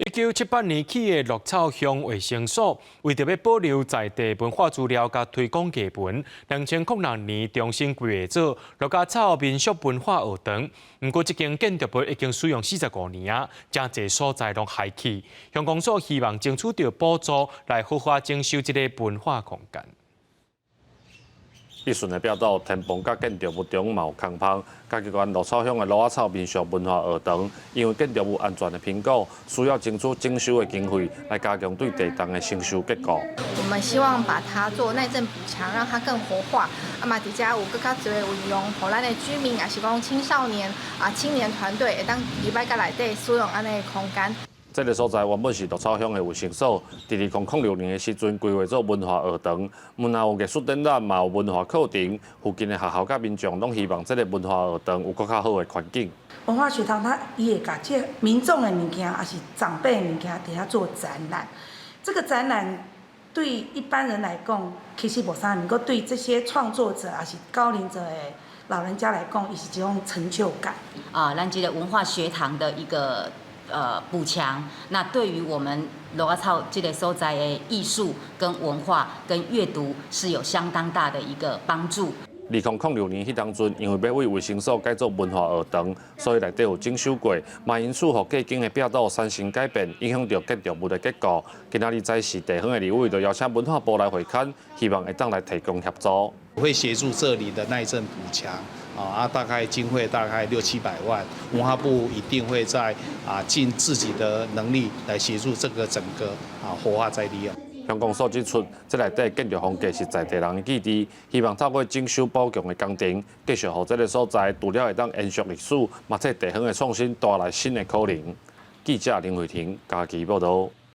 1978年起的鹿草鄉衛生所，為著欲保留在地文化資料佮推廣藝文，2006年重新規劃做鹿仔草民俗文化學堂。毋過，這間建築物已經使用45年啊，誠濟所在攏害去。鄉公所希望爭取著補助來活化整修這个文化空間。一順的壁倒，天棚佮建築物中嘛有空縫。嘉義縣鹿草鄉的鹿仔草民俗文化學堂，因為建築物安全的評估，需要爭取整修的經費來加強對地洞的承受結構。我們希望把它做耐震補強，讓它更活化。啊嘛，佇遮有閣較濟的運用，予咱的居民，抑是講青少年啊、青年團隊會當入來佮內底使用按呢的空間。這个所在原本是鹿草鄉的衛生所，佇2006年的時陣規劃做文化學堂，毋但有藝術展覽，嘛有文化課程。附近的學校佮民眾攏希望這个文化學堂有閣較好的環境。文化學堂，它伊會共這民眾的物件，抑是長輩的物件，佇遐做展覽。這個展覽對一般人來講其實無啥，毋過對這些創作者，抑是高齡者的老人家來講，伊是一種成就感。啊，咱這个文化學堂的一個補強，那對於我們鹿仔草這个所在的藝術跟文化跟閱讀是有相當大的一個幫助。2006年彼當陣，因為欲為衛生所改做文化學堂，所以內底有整修過，嘛因此予隔間的壁倒產生改變，影響著建築物的結構。今仔日早時地方的立委就邀請文化部來會勘，希望會當來提供協助。會協助這裡的耐震補強，啊，大概經費大概六七百萬，文化部一定會在盡自己的能力來協助這個整個活化再利用。鄉公所指出，這內底建築風格是在地人的記憶，希望透過整修補強的工程，繼續予這个所在除了會當延續歷史，嘛替地方的創新帶來新的可能。記者林慧婷嘉義報導。